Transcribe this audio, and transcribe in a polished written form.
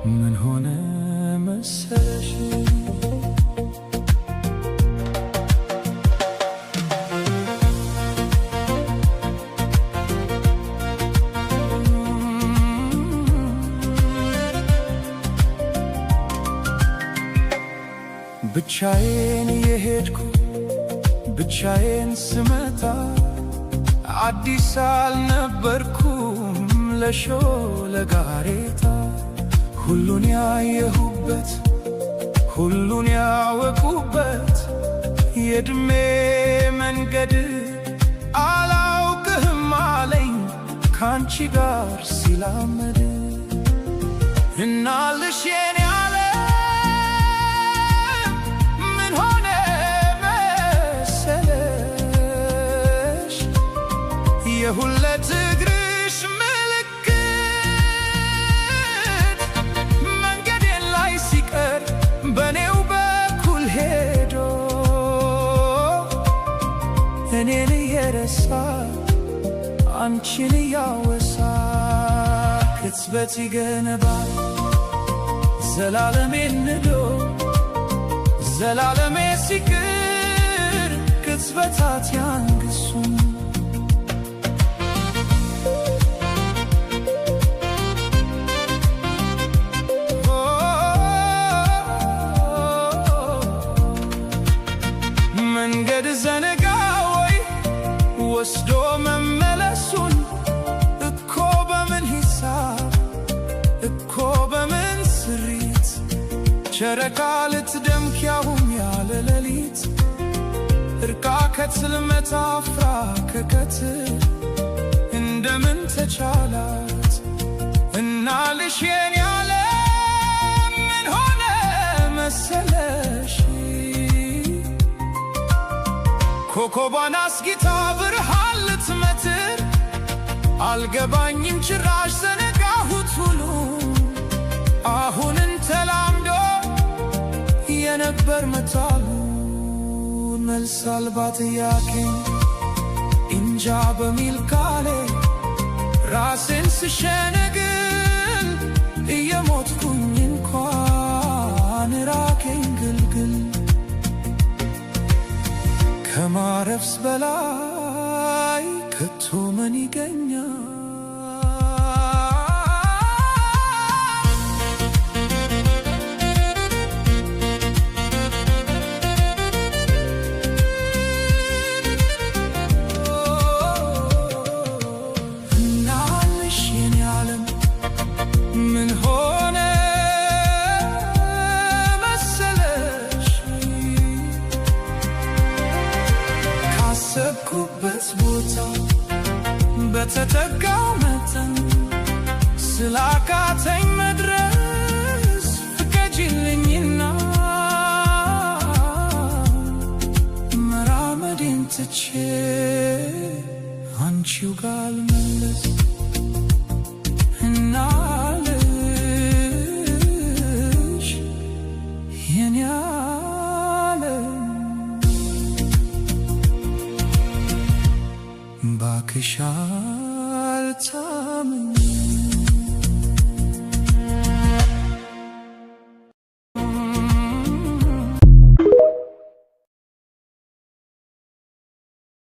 ምን ሆነ መሰለሽ? ብቻዬን እየሄድኩ ብቻዬን ስመጣ አዲስ አልነበርኩም ለሾለ ጋሬጣ። ሁሉን ያየሁበት፣ ሁሉን ያወቁበት የእድሜ መንገድ አላውቅህም አለኝ ካንቺ ጋር ሲላመድ። እናልሽ የኔ ዓለም፣ ምን ሆነ መሰለሽ? የሁለት እግርሽ ምልክት መንገዴን ላይ ሲቀር በኔው በኩል ሄዶ እኔን እየረሳ አንቺን እያወሳ ቅጽበት ይገነባል ዘላለሜን ንዶ፣ ዘላለሜ ሲቅር ቅጽበታት ያንግሱን። መንገድ ዘነጋ ወይ ወስዶ መመለሱን? እኮ በምን ሂሳብ፣ እኮ በምን ስሪት ጨረቃ ልትደምቅ ያውም ያለ ሌሊት፣ እርቃ ከጽልመት አፍራ ከቀትር እንደምን ተቻላት? እናልሽ የኔ ዓለም፣ ምን ሆነ መሰለሽ? ኮከቧን አስጊታ ብርሃን ልትመትር አልገባኝም ጭራሽ ዘነጋሁት ሁሉ አሁንን ተላምዶ የነበር መጣሉ። መልስ አልባ ጥያቄን እንጃ በሚል ቃሌ ራሴን ስሸነግል እየሞትኩኝ እንኳን ራቄኝ ግልግል። ከማረፍስ በላይ ከቶ ምን ይገኛል? እናልሽ የኔ ዓለም፣ ምን ሆነ መሰለሽ? ካሰብኩበት ቦታ በተጠጋው መጠን ስላቃተኝ መድረስ ፍቀጂልኝና መራመዴን ትቼ አንቺው ጋር ልመለስ። እናልሽ የኔ ዓለም፣ ባክሽ አልታመኝም።